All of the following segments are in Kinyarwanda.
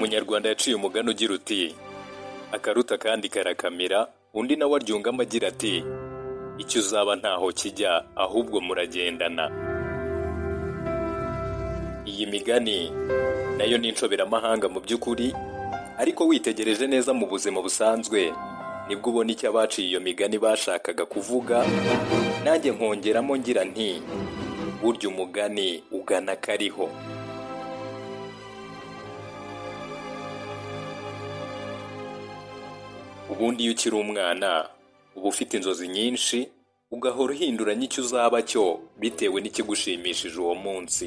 Umunyarwanda yaciye umugani ugira uti akaruta kandi karakamira, undi nawe aryungamo agira ati icyo uzaba ntaho kijya ahubwo muragendana. Iyi migani nayo ni inshoberamahanga mu by'ukuri, ariko witegereje neza mu buzima busanzwe nibwo ubona icyo abaciye iyo migani bashakaga kuvuga. Nanjye nkongeramo ngira nti burya umugani ugana kariho. Ubundi iyo ukiri umwana uba ufite inzozi nyinshi, ugahora uhinduranya icyo uzaba cyo bitewe n'ikigushimishije uwo munsi.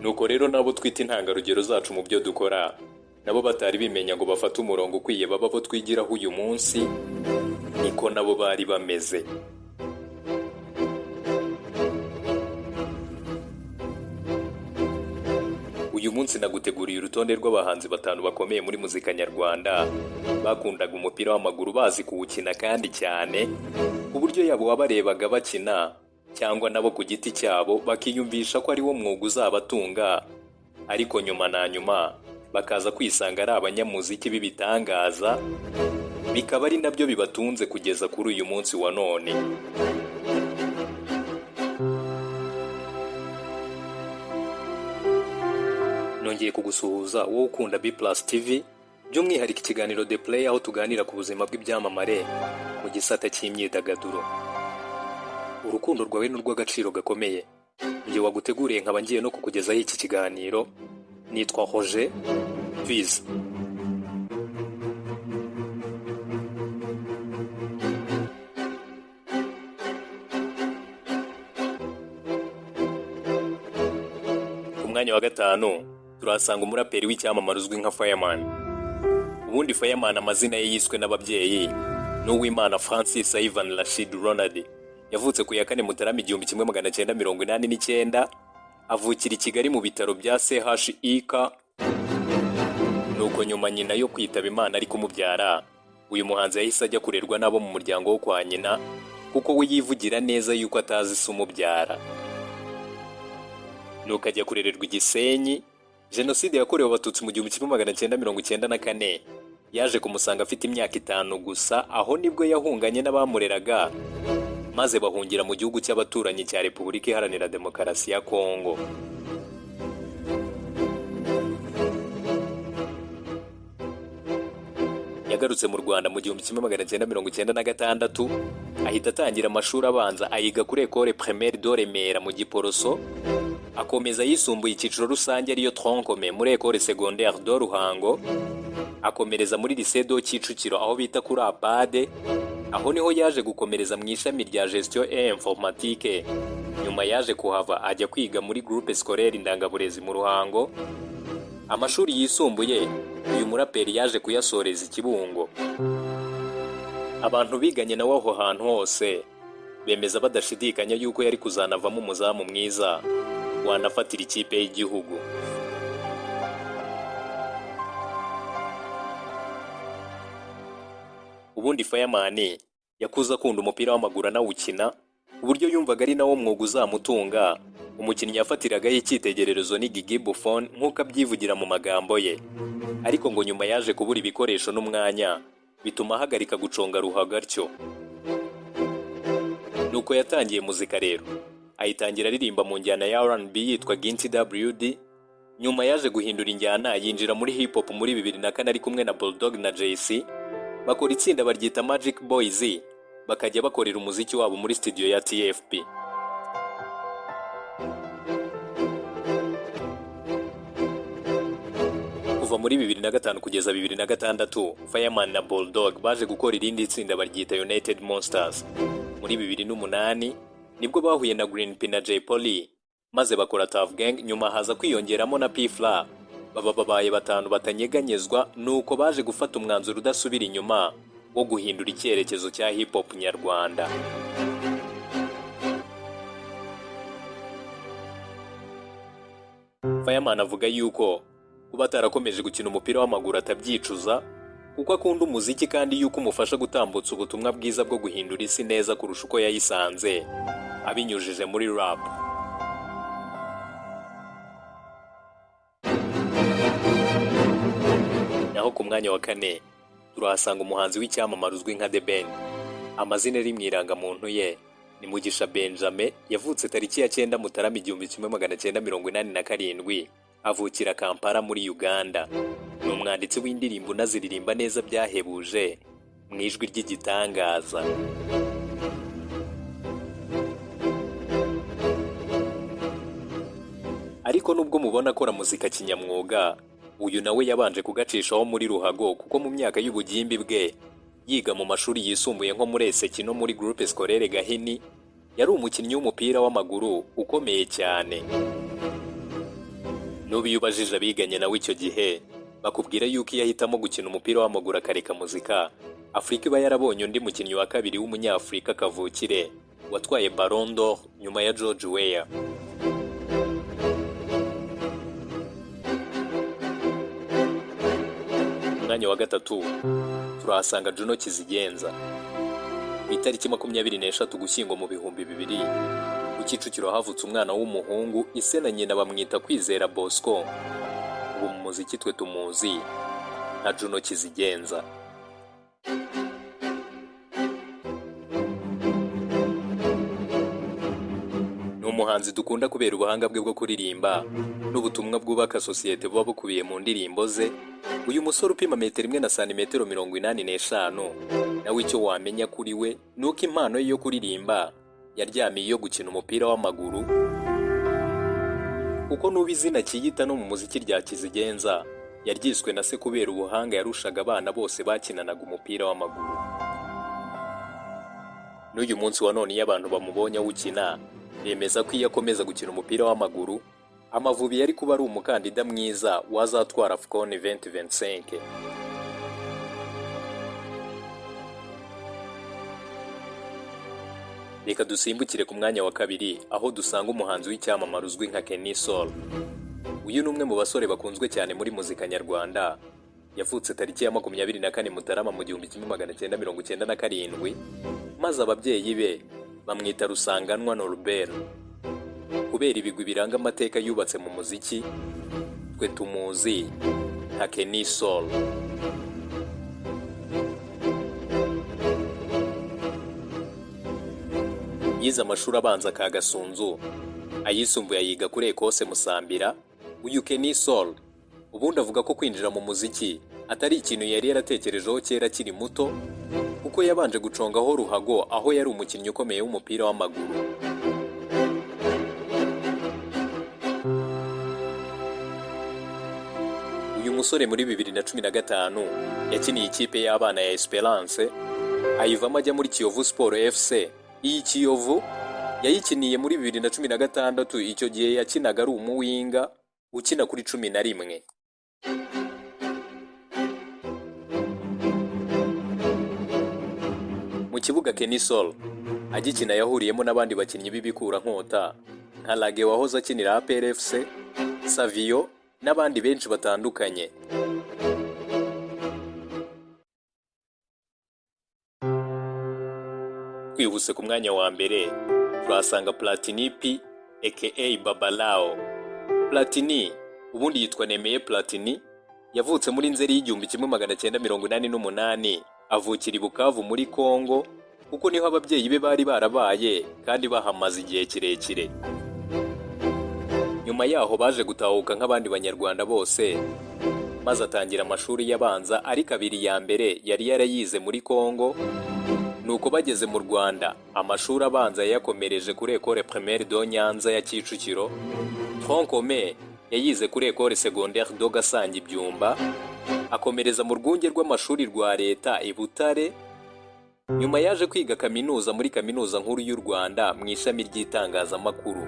Nuko rero nabo twita intangarugero zacu mu byo dukora, nabo batari bimenya ngo bafate umurongo ukwiye baba bo twigiraho uyu munsi, niko nabo bari bameze. Uyu munsi naguteguriye urutonde rw'abahanzi batanu bakomeye muri muzika nyarwanda bakundaga umupira w'amaguru, bazi kuwukina kandi cyane, ku buryo yabo wabarebaga bakina cyangwa nabo ku giti cyabo bakiyumvisha ko ari wo mwuga uzabatunga, ariko nyuma na nyuma bakaza kwisanga ari abanyamuziki b'ibitangaza, bikaba ari nabyo bibatunze kugeza kuri uyu munsi wa none. Nongeye kugusuhuza wowe ukunda B+ TV, by'umwihariko ikiganiro The Play, aho tuganira ku buzima bw'ibyamamare mu gisata cy'imyidagaduro. Urukundo rwawe ni urw'agaciro gakomeye. Njye waguteguriye nkaba ngiye no kukugezaho iki kiganiro, nitwa Roger Twiza. Ku mwanya wa gatanu turahasanga umuraperi w'icyamamare uzwi nka Fireman. Ubundi Fireman amazina ye yiswe n'ababyeyi ni Uwimana Francis Ivan Rashid Ronald. Yavutse ku ya 4 Mutarama 1989, avukira i Kigali mu bitaro bya CHUK. Nuko nyuma nyina yo kwitaba Imana ari kumubyara, uyu muhanzi yahise ajya kurerwa n'abo mu muryango wo kwa nyina, kuko we yivugira neza yuko atazi se umubyara. Nuko ajya kurererwa i Gisenyi. Jenoside yakorewe Abatutsi mu 1994 yaje kumusanga afite imyaka 5 gusa, aho nibwo yahunganye n'abamureraga maze bahungira mu gihugu cy'abaturanyi cya Repubulika Iharanira Demokarasi ya Kongo. Yagarutse mu Rwanda mu 1996, ahita atangira amashuri abanza ayiga kuri Ecole Primaire de Remera mu Giporoso, akomeza yisumbuye icyiciro rusange ariyo tronc commun muri Ecole Secondaire de Ruhango, akomereza muri Lycée de Kicukiro aho bita kuri APADE, aho niho yaje gukomereza mu ishami rya Gestion et Informatique. Nyuma yaje kuhava ajya kwiga muri Groupe Scolaire Indangaburezi mu Ruhango. Amashuri yisumbuye uyu muraperi yaje kuyasoreza i Kibungo. Abantu biganye nawe aho hantu hose bemeza badashidikanya yuko yari kuzanavamo umuzamu mwiza wanafatira ikipe y'igihugu. Ubundi Fireman yakuze akunda umupira w'amaguru anawukina, ku buryo yumvaga ari nawo mwuga uzamutunga. Umukinnyi yafatiragaho icyitegererezo ni Gigi Buffon nk'uko abyivugira mu magambo ye, ariko ngo nyuma yaje kubura ibikoresho n'umwanya bituma ahagarika guconga ruhago atyo. Nuko yatangiye muzika rero, ayitangira aririmba mu njyana ya R&B yitwa Ginty WD. Nyuma yaje guhindura injyana yinjira muri hip hop muri 2004 ari kumwe na Bulldog na JC, bakora itsinda baryita Magic Boys, bakajya bakorera umuziki wabo muri studio ya TFP. Kuva muri 2005 kugeza 2006, Fireman na Bulldog baje gukora irindi tsinda baryita United Monsters. Muri 2008 nibwo bahuye na Green P na Jay Polly maze bakora Tough Gang, nyuma haza kwiyongeramo na P Fla, baba babaye batanu batanyeganyezwa. Nuko baje gufata umwanzuro udasubira inyuma wo guhindura icyerekezo cya hip hop nyarwanda. Fireman avuga yuko kuba atarakomeje gukina umupira w'amaguru atabyicuza, kuko akunda umuziki kandi yuko umufasha gutambutsa ubutumwa bwiza bwo guhindura isi neza kurusha uko yayisanze abinyujije muri rap. Naho ku mwanya wa kane turahasanga umuhanzi w'icyamamare uzwi nka The Ben. Amazina ari mu irangamuntu ye ni Mugisha Benjamin, yavutse tariki ya 9 Mutarama 1987, avukira Kampala muri Uganda. Ni umwanditsi w'indirimbo unaziririmba neza byahebuje mu ijwi ry'igitangaza. Ariko nubwo mubona akora muzika kinyamwuga, uyu nawe yabanje kugacishaho muri ruhago, kuko mu myaka y'ubugimbi bwe yiga mu mashuri yisumbuye nko muri Eseki no muri Groupe Scolaire Gahini, yari umukinnyi w'umupira w'amaguru ukomeye cyane. N'ubu iyo ubajije abiganye nawe icyo gihe, bakubwira yuko iyo ahitamo gukina umupira w'amaguru akareka muzika, Afurika iba yarabonye undi mukinnyi wa kabiri w'umunyafurika kavukire watwaye Ballon d'Or nyuma ya George Weah. Umwanya wa gatatu turahasanga Juno Kizigenza. Ku itariki 23 Ugushyingo mu 2000, ku Kicukiro havutse umwana w'umuhungu, ise na nyina bamwita Kwizera Bosco. Ubu mu muziki twe tumuzi nka Juno Kizigenza. Ni umuhanzi dukunda kubera ubuhanga bwe bwo kuririmba n'ubutumwa bwubaka sosiyete buba bukubiye mu ndirimbo ze. Uyu musore upima metero 1 na santimetero 85, nawe icyo wamenya kuri we ni uko impano ye yo kuririmba yaryamiye iyo gukina umupira w'amaguru, kuko n'ubu izina kiyita no mu muziki rya Kizigenza yaryiswe na se kubera ubuhanga yarushaga abana bose bakinanaga umupira w'amaguru. N'uyu munsi wa none iyo abantu bamubonye awukina, bemeza ko iyo akomeza gukina umupira w'amaguru, Amavubi yari kuba ari umukandida mwiza wazatwara AFCON 2025. Reka dusimbukire ku mwanya wa kabiri, aho dusanga umuhanzi w'icyamamare uzwi nka Kenny Sol. Uyu ni umwe mu basore bakunzwe cyane muri muzika nyarwanda. Yavutse tariki ya 24 Mutarama mu 1997, maze ababyeyi be bamwita Rusanganwa Norbert. Kubera ibigwi biranga amateka yubatse mu muziki, twe tumuzi nka Kenny Sol. Yize amashuri abanza ka Gasunzu, ayisumbuye ayiga kuri Ekose Musambira. Uyu Kenny Sol ubundi avuga ko kwinjira mu muziki atari ikintu yari yaratekerejeho kera akiri muto, kuko yabanje gucongaho ruhago aho yari umukinnyi ukomeye w'umupira w'amaguru. Uyu musore muri 2015 yakiniye ikipe y'abana ya Esperance, ayivamo ajya muri Kiyovu Sport FC. Iyi Kiyovu yayikiniye muri 2016, icyo gihe yakinaga ari umuwinga ukina kuri 11. Mu kibuga Kenny Sol agikina yahuriyemo n'abandi bakinnyi b'ibikurankota nka Lage wahoze akinira APR FC, Savio n'abandi benshi batandukanye. Twihuse ku mwanya wa mbere turahasanga Platini P aka Babalao. Platini ubundi yitwa Nemeye Platini, yavutse muri Nzeri y'1988, avukira i Bukavu muri Kongo, kuko niho ababyeyi be bari barabaye kandi bahamaze igihe kirekire. Nyuma yaho baje gutahuka nk'abandi banyarwanda bose, maze atangira amashuri y'abanza, ariko abiri ya mbere yari yarayize muri Kongo. Nuko bageze mu Rwanda, amashuri abanza yayakomereje kuri Ecole Primaire de Nyanza ya Kicukiro, Tronc commun yayize kuri Ecole Secondaire de Gasangi Byumba, akomereza mu rwunge rw'amashuri rwa leta i Butare. Nyuma yaje kwiga kaminuza muri Kaminuza Nkuru y'u Rwanda mu ishami ry'itangazamakuru.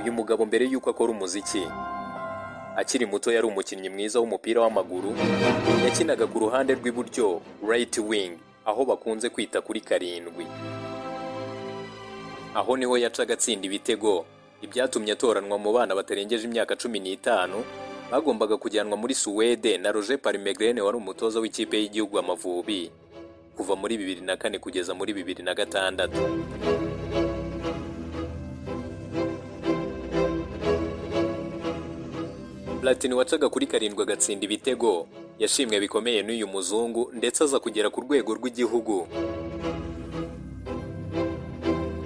Uyu mugabo mbere y'uko akora umuziki, akiri muto yari umukinnyi mwiza w'umupira w'amaguru, yakinaga ku ruhande rw'iburyo right wing, aho bakunze kwita kuri 7. Aho niho yacaga atsinda ibitego, ibyatumye atoranwa mu bana batarengeje imyaka 15 bagombaga kujyanwa muri Suwede na Roger Palmegren wari umutoza w'ikipe y'igihugu Amavubi kuva muri 2004 kugeza muri 2006. Platini wacaga kuri 7 agatsinda ibitego, yashimwe bikomeye n'uyu muzungu ndetse aza kugera ku rwego rw'igihugu.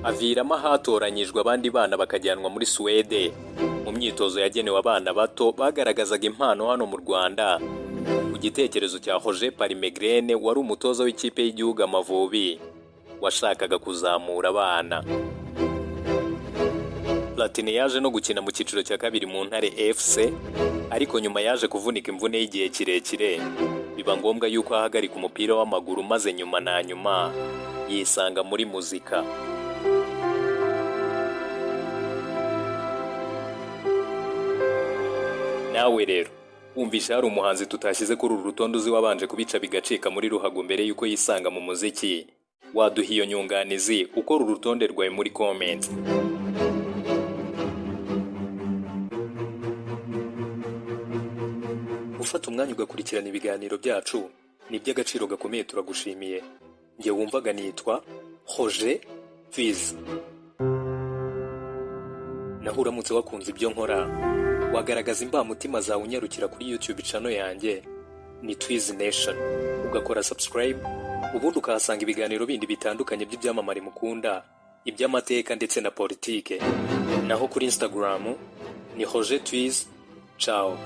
Aviramo ahatoranyijwe abandi bana bakajyanwa muri Suwede mu myitozo yagenewe abana bato bagaragazaga impano hano mu Rwanda. Ku gitekerezo cya Roger Palmegrene wari umutoza w'ikipe y'igihugu Amavubi washakaga kuzamura abana. Platini yaje no gukina mu cyiciro cya kabiri mu Ntare FC, ariko nyuma yaje kuvunika imvune y'igihe kirekire, biba ngombwa yuko ahagarika umupira w'amaguru, maze nyuma na nyuma yisanga muri muzika. Nawe rero wumvisha hari umuhanzi tutashyize kuri uru rutonde uzi wabanje kubica bigacika muri ruhago mbere yuko yisanga mu muziki, waduha iyo nyunganizi ukora urutonde rwawe muri comment. Gufata umwanya ugakurikirana ibiganiro byacu ni iby'agaciro gakomeye, turagushimiye. Njye wumvaga nitwa Roger Twiz. Naho uramutse wakunze ibyo nkora, wagaragaza imbamutima zawe unyarukira kuri YouTube channel yanjye ni Twiz Nation, ugakora subscribe, ubundi ukahasanga ibiganiro bindi bitandukanye by'ibyamamare mukunda, iby'amateka ndetse na politike. Naho kuri Instagram ni Roger Twiz. Ciao.